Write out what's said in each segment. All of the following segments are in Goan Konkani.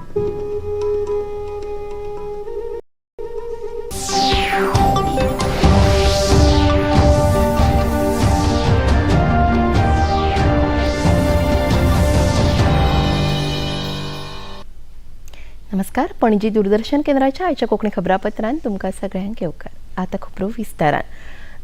नमस्कार, पणजी दूरदर्शन केंद्राच्या आयच्या कोंकणी खबरापत्रांत तुमकां सगळ्यांक येवकार. आतां खबरो विस्तारान.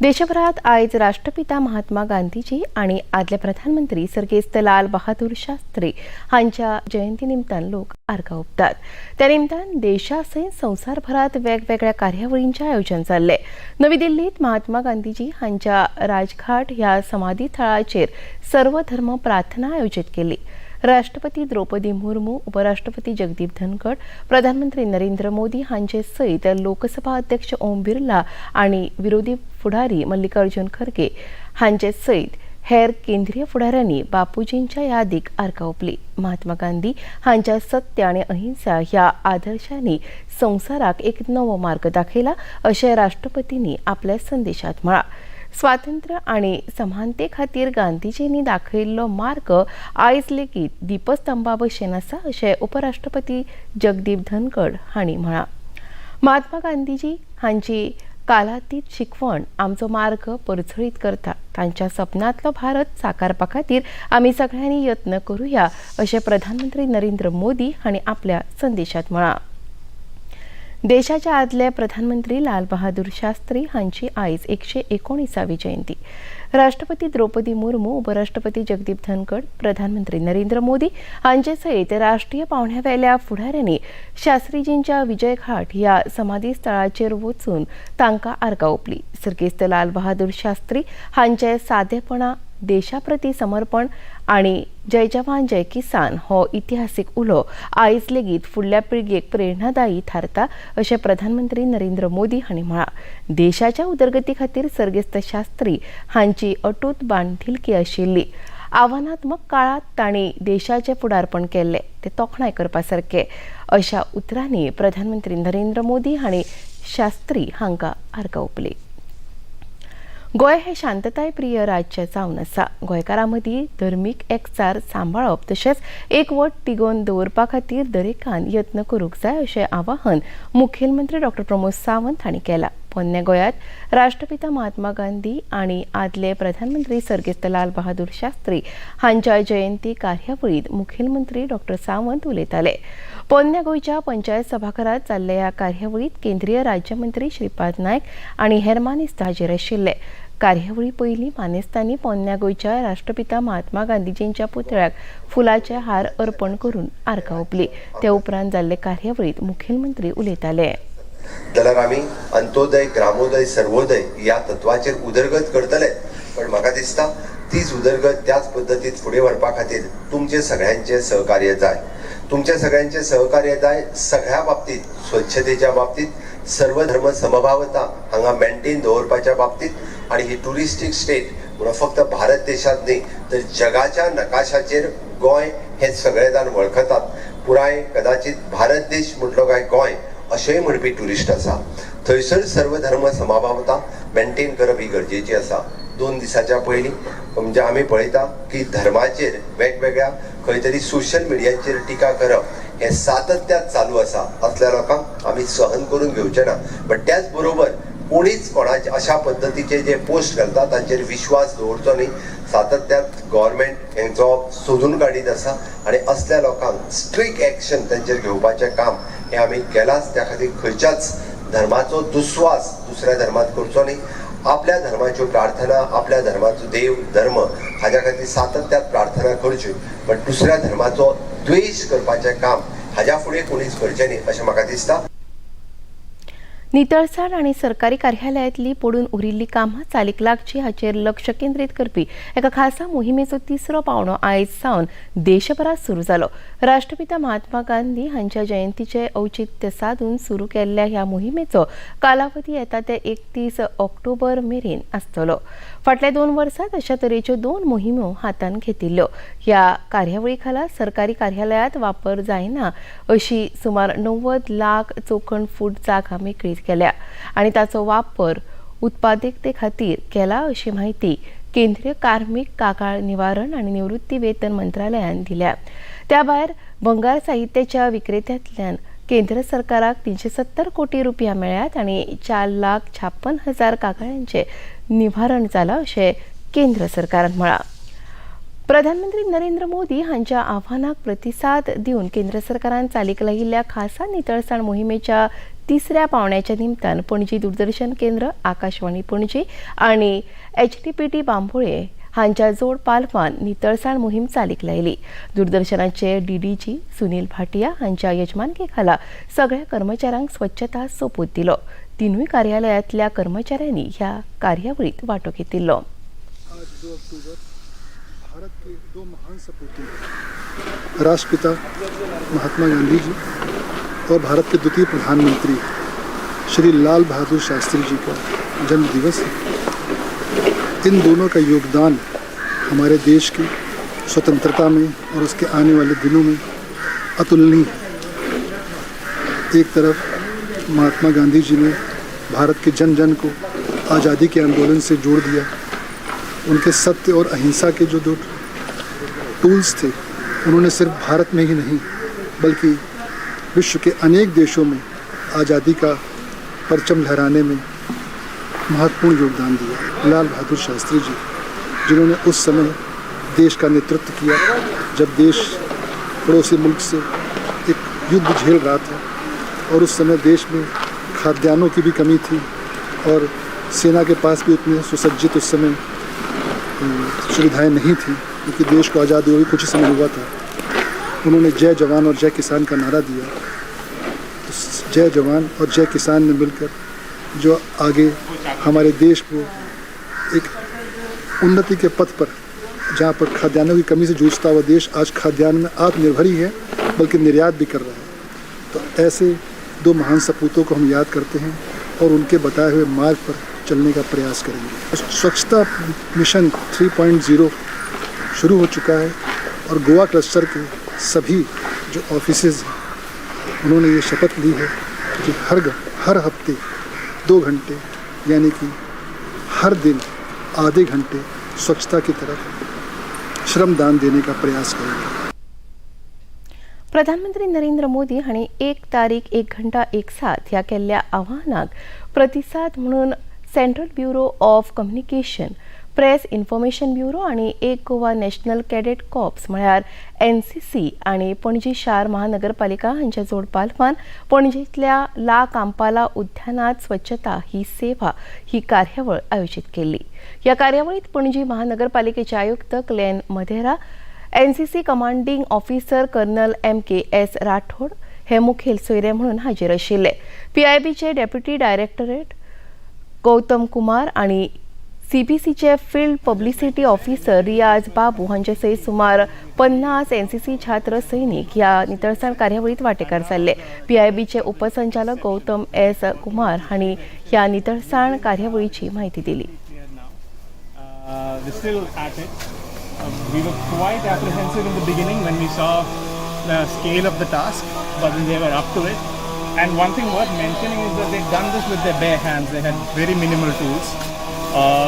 देशभरात आयज राष्ट्रपिता महात्मा गांधीजी आनी आदले प्रधानमंत्री सर्गेस्त लाल बहादूर शास्त्री हांच्या जयंती निमतान लोक आर्गां ओंपतात. त्या निमतान देशा सयत संवसारभरात वेगवेगळ्या कार्यावळींचें आयोजन जाल्लें. नवी दिल्लीत महात्मा गांधीजी हांच्या राजघाट ह्या समाधी थळाचेर सर्वधर्म प्रार्थना आयोजीत केली. राष्ट्रपती द्रौपदी मुर्मू, उपराष्ट्रपती जगदीप धनखड, प्रधानमंत्री नरेंद्र मोदी हांचे सयत लोकसभा अध्यक्ष ओम बिर्ला आनी विरोधी फुडारी मल्लिकार्जुन खरगे हांचे सयत हेर केंद्रीय फुडाऱ्यांनी बापूजींच्या यादीक आर्गां ओंपली. महात्मा गांधी हांच्या सत्य आनी अहिंसा ह्या आदर्शांनी संवसाराक एक नवो मार्ग दाखयला अशें राष्ट्रपतींनी आपल्या संदेशात म्हळां. स्वातंत्र्य आनी समानते खातीर गांधीजींनी दाखयल्लो मार्ग आयज लेगीत दीपस्तंभा भशेन आसा अशें उपराष्ट्रपती जगदीप धनखड हांणी म्हळां. महात्मा गांधीजी हांची कालातीत शिकवण आमचो मार्ग परजळीत करता. तांच्या सपनांतलो भारत साकारपा खातीर आमी सगळ्यांनी यत्न करुया अशें प्रधानमंत्री नरेंद्र मोदी हांणी आपल्या संदेशात म्हळां. देशाचे आदले प्रधानमंत्री लाल बहादूर शास्त्री हांची आयज 119वी जयंती. राष्ट्रपती द्रौपदी मुर्मू, उपराष्ट्रपती जगदीप धनखड, प्रधानमंत्री नरेंद्र मोदी हांचे सयत राष्ट्रीय पावंड्यावेल्या फुडाऱ्यांनी शास्त्रीजींच्या विजयघाट ह्या समाधी स्थळाचेर वचून तांकां आर्गां ओंपली. सर्गेस्त लाल बहादूर शास्त्री हांचे सादेपणा, देशाप्रती समर्पण आनी जय जवान जय किसान हो इतिहासीक उलो आयज लेगीत फुडल्या पिळगेक प्रेरणादायी थारता अशें प्रधानमंत्री नरेंद्र मोदी हांणी म्हळां. देशाच्या उदरगती खातीर सर्गेस्त शास्त्री हांची अटूट बांधिलकी आशिल्ली. आव्हानात्मक काळात तांणी देशाचें फुडारपण केल्लें तें तोखणाय करपा सारकें अशा उतरांनी प्रधानमंत्री नरेंद्र मोदी हांणी शास्त्री हांकां आर्गां ओंपली. गोंय हें शांतताय प्रिय राज्य जावन आसा. गोंयकारां मदीं धर्मीक एकचार सांबाळप तशेंच एकवट तिगोवन दवरपा खातीर दरेकान यत्न करूंक जाय अशें आवाहन मुखेलमंत्री डॉक्टर प्रमोद सावंत हांणी केलां. पोन्न्या गोंयांत राष्ट्रपिता महात्मा गांधी आनी आदले प्रधानमंत्री सर्गेस्त लाल बहादूर शास्त्री हांच्या जयंती कार्यावळींत मुखेलमंत्री डॉक्टर सावंत उलयताले. पोन्न्या गोंयच्या पंचायत सभाघरात जाल्ल्या ह्या कार्यावळींत केंद्रीय राज्यमंत्री श्रीपाद नायक आनी हेर मानेस्त हाजीर आशिल्ले. कार्यावळी पयलीं मानेस्तांनी पोन्न्या गोंयच्या राष्ट्रपिता महात्मा गांधीजींच्या पुतळ्याक फुलाचे हार अर्पण करून आर्गां ओंपली. ते उपरांत जाल्ले कार्यावळींत मुखेलमंत्री उलयताले. जाल्यार आमी अंत्योदय, ग्रामोदय, सर्वोदय ह्या तत्वाचेर उदरगत करतले, पण म्हाका दिसता तीच उदरगत त्याच पद्दतीत फुडें व्हरपा खातीर तुमचें सगळ्यांचें सहकार्य जाय. तुमच्या सगळ्यांचें सहकार्य जाय सगळ्या बाबतीत, स्वच्छतेच्या बाबतीत, सर्व धर्म समभावता हांगा मेंटेन दवरपाच्या बाबतीत आनी ही ट्युरिस्टीक स्टेट म्हणून फक्त भारत देशांत न्ही तर जगाच्या नकाशाचेर गोंय हें सगळे जाण वळखतात. पुराय कदाचित भारत देश म्हटलो काय गोंय अशेंय म्हणपी ट्युरिस्ट आसा. थंयसर सर्व धर्म समभावता मेंटेन करप ही गरजेची आसा. 2 दिसाच्या पयलीं म्हणजे आमी पळयता की धर्माचेर वेगवेगळ्या खंय तरी सोशल मिडियाचेर टिका करप हें सातत्यात चालू आसा. असल्या लोकांक आमी सहन करून घेवचे ना, बट त्याच बरोबर कोणीच कोणाचे अशा पद्दतीचे जे पोस्ट घालता तांचेर विश्वास दवरचो न्ही. सातत्यात गव्हर्मेंट हेंचो सोदून काडीत आसा आनी असल्या लोकांक स्ट्रिक्ट एक्शन तांचेर घेवपाचें काम हें आमी केलांच. त्या खातीर खंयच्याच धर्माचो दुस्वास दुसऱ्या धर्मात करचो न्ही. आपल्या धर्माच्यो प्रार्थना, आपल्या धर्माचो देव धर्म हाज्या खातीर सातत्यात प्रार्थना करच्यो, पण दुसऱ्या धर्माचो द्वेश करपाचें काम हाज्या फुडें कोणीच करचें न्ही अशें म्हाका दिसता. नितळसाण आनी सरकारी कार्यालयांतली पडून उरिल्ली कामां चालीक लागची हाचेर लक्ष केंद्रीत करपी एका खासा मोहिमेचो तिसरो पावंडो आयज सावन देशभरात सुरू जालो. राष्ट्रपिता महात्मा गांधी हांच्या जयंतीचे औचित्य साधून सुरू केल्ल्या ह्या मोहिमेचो कालावधी येता ते 31 ऑक्टोबर मेरेन आसतलो. फाटल्या 2 वर्सात अशा तरेच्यो दोन मोहिमो हातांत घेतिल्ल्यो. ह्या कार्यावळी खाला सरकारी कार्यालयात वापर जायना अशी सुमार 90 लाख चौखण फूट जागा मेकळी केल्या आनी ताचो वापर उत्पादकते खातीर केला अशी माहिती केंद्रीय कार्मिक कागाळ निवारण आनी निवृत्ती वेतन मंत्रालयान दिल्या. त्या भायर भंगार साहित्याच्या विक्रेत्यांतल्यान केंद्र सरकाराक 370 कोटी रुपया मेळ्ळ्यात आनी 4,56,000 कागाळ्यांचें निवारण जालां अशें केंद्र सरकारान म्हळां. प्रधानमंत्री नरेंद्र मोदी हांच्या आव्हानाक प्रतिसाद दिवन केंद्र सरकारान चालीक लायिल्ल्या खासा नितळसाण मोहिमेच्या तिसऱ्या पावण्याच्या निमतान पणजी दूरदर्शन केंद्र, आकाशवाणी पणजी आनी एचटीपीटी बांबोळे हांच्या जोड पालवान नितळसाण मोहीम चालीक लायली. दूरदर्शनाचे डीडीजी सुनील भाटिया हांच्या यजमानके खाला सगळ्या कर्मचाऱ्यांक स्वच्छता सोपूत दिलो. तिनूय कार्यालयांतल्या कर्मचाऱ्यांनी ह्या कार्यावळीत वांटो घेतिल्लो. आज 2 अक्टूबर भारत के दो महान सपूतों, राष्ट्रपिता महात्मा गांधी जी और भारत के द्वितीय प्रधानमंत्री श्री लाल बहादुर शास्त्री जी का जन्म दिवस है। इन दोनों का योगदान हमारे देश की स्वतंत्रता में और उसके आने वाले दिनों में अतुलनीय है। एक तरफ महात्मा गांधी जी ने भारत के जन जन को आज़ादी के आंदोलन से जोड़ दिया। उनके सत्य और अहिंसा के जो दो टूल्स थे, उन्होंने सिर्फ भारत में ही नहीं बल्कि विश्व के अनेक देशों में आज़ादी का परचम लहराने में महत्वपूर्ण योगदान दिया। लाल बहादुर शास्त्री जी, जिन्होंने उस समय देश का नेतृत्व किया जब देश पड़ोसी मुल्क से एक युद्ध झेल रहा था और उस समय देश में खाद्यान्नों की भी कमी थी और सेना के पास भी उतने सुसज्जित उस समय सुविधाएं नहीं थी, क्योंकि देश को आज़ाद हुए कुछ ही समय हुआ था। उन्होंने जय जवान और जय किसान का नारा दिया। तो जय जवान और जय किसान ने मिलकर जो आगे हमारे देश को एक उन्नति के पथ पर, जहाँ पर खाद्यान्नों की कमी से जूझता हुआ देश आज खाद्यान्न में आत्मनिर्भर ही है बल्कि निर्यात भी कर रहा है। तो ऐसे दो महान सपूतों को हम याद करते हैं और उनके बताए हुए मार्ग पर चलने का प्रयास करेंगे। स्वच्छता मिशन 3.0 शुरू हो चुका है और गोवा क्लस्टर के सभी जो ऑफिसेज हैं, उन्होंने ये शपथ ली है कि हर हफ्ते 2 घंटे, यानी कि हर दिन आधे घंटे स्वच्छता की तरफ श्रमदान देने का प्रयास करेंगे। प्रधानमंत्री नरेंद्र मोदी हांणी एक तारीख एक घंटा एक साथ ह्या केल्ल्या आव्हानाक प्रतिसाद म्हणून Central Bureau of Communication, Press Information Bureau आनी एक गोवा नॅशनल कॅडेट कॉर्प्स म्हळ्यार एनसीसी आनी पणजी शार महानगरपालिका हांच्या जोड पालवान पणजेंतल्या ला कांपाला उद्यानात स्वच्छता ही सेवा ही कार्यावळ आयोजीत केल्ली. ह्या कार्यावळीत पणजी महानगरपालिकेचे आयुक्त Klein मधेरा, NCC commanding officer colonel M K S Rathod हे मुखेल सोयरे म्हणून हाजीर आशिल्ले. पीआयबीचे डेप्युटी डायरेक्टरेट गौतम कुमार आनी सीबीसीचे फील्ड पब्लिसिटी ऑफिसर रियाज बाबू हांचे सयत सुमार 50 एनसीसी छात्र सैनिक ह्या नितळसाण कार्यावळीत वांटेकार जाल्ले. पीआयबीचे उपसंचालक गौतम एस कुमार हांणी ह्या नितळसाण कार्यावळीची म्हायती दिली. We are now. We're still at it. We were quite apprehensive in the beginning when we saw the scale of the task, but then they were up to it. And one thing worth mentioning is that they've done this with their bare hands. They had very minimal tools.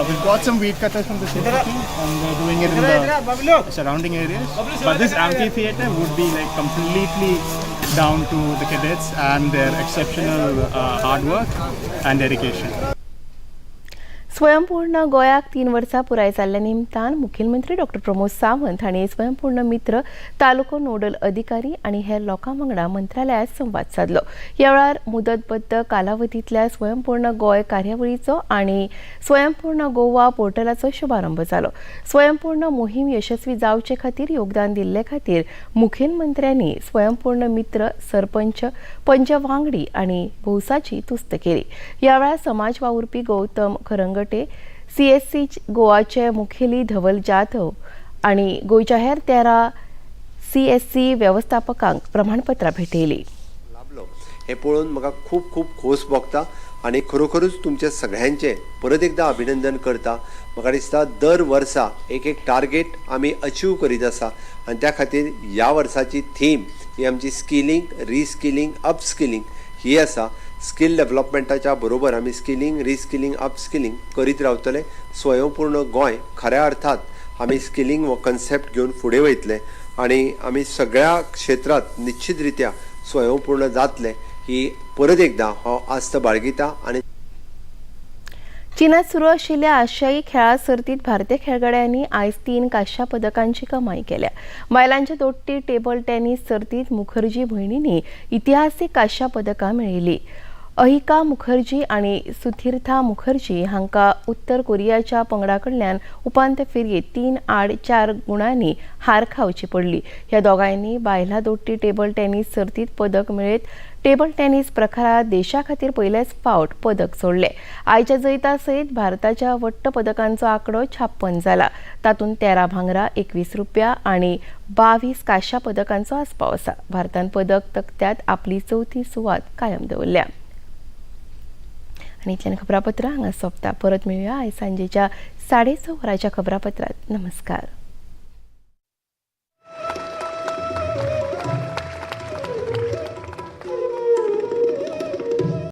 We've got some weed cutters from the city too, and they're doing it in the surrounding areas. But this amphitheater would be like completely down to the cadets and their exceptional hard work and dedication. स्वयंपूर्ण गोंयाक 3 वर्सां पुराय जाल्ल्या निमतान मुखेलमंत्री डॉक्टर प्रमोद सावंत हांणी स्वयंपूर्ण मित्र, तालुको नोडल अधिकारी आनी हेर लोकां वांगडा मंत्रालयांत संवाद सादलो. ह्या वेळार मुदतबद्द कालावधींतल्या स्वयंपूर्ण गोंय कार्यावळीचो आनी स्वयंपूर्ण गोवा पोर्टलाचो शुभारंभ जालो. स्वयंपूर्ण मोहीम यशस्वी जावचे खातीर योगदान दिल्ले खातीर मुखेलमंत्र्यांनी स्वयंपूर्ण मित्र, सरपंच, पंच वांगडी आनी भौसाची तुस्त केली. ह्या वेळार समाज वावुरपी गौतम खरंगटे, सीएससी गोवाचे मुखेली धवल जाधव आनी गोंयच्या हेर 13 सीएससी वेवस्थापकांक प्रमाणपत्रां भेटयली. लाभलो हें पळोवन म्हाका खूब खूब खोस भोगता आनी खरोखरूच तुमच्या सगळ्यांचें परत एकदां अभिनंदन करता. म्हाका दिसता दर वर्सा एक एक टार्गेट आमी अचीव करीत आसा आनी त्या खातीर ह्या वर्साची थीम ही आमची स्किलिंग, रिस्किलिंग, अपस्किलिंग ही आसा. स्कील डेव्हलपमेंटाच्या बरोबर आमी स्किलिंग, रिस्किलिंग, अपस्किलिंग करीत रावतले. स्वयंपूर्ण गोंय खऱ्या अर्थात आमी स्किलिंग हो कन्सेप्ट घेवन फुडें वयतले आनी आमी सगळ्या क्षेत्रांत निश्चित रित्या स्वयंपूर्ण जातले ही परत एकदां हांव आस्त बाळगिता. आनी चीनात सुरू आशिल्ल्या आशियाई खेळां सर्तीत भारतीय खेळगड्यांनी आयज 3 कांश्या पदकांची कमाई केल्या. बायलांच्या दोट्टी टेबल टेनिस सर्तीत मुखर्जी भयणींनी इतिहासीक कांश्या पदकां मेळयली. अहिका मुखर्जी आनी सुथिर्था मुखर्जी हांकां उत्तर कोरियाच्या पंगडा कडल्यान उपांत्य फेरयेत 3-8 4 गुणांनी हार खावची पडली. ह्या दोगांयनी बायलां दोट्टी टेबल टेनिस सर्तीत पदक मेळयत टेबल टेनिस प्रकारात देशा खातीर पयलेच फावट पदक जोडले. आयच्या जैता सयत भारताच्या वट्ट पदकांचो आंकडो 56 जाला. तातूंत 13 भांगरा, 21 रुप्या आनी 22 कांश्या पदकांचो आस्पाव आसा. भारतान पदक तकट्यात आपली चवथी सुवात कायम दवरल्या. आनी इतल्यान खबरापत्रां हांगा सोंपता. परत मेळुया आयज सांजेच्या 6:30 वरांच्या खबरापत्रांत. नमस्कार.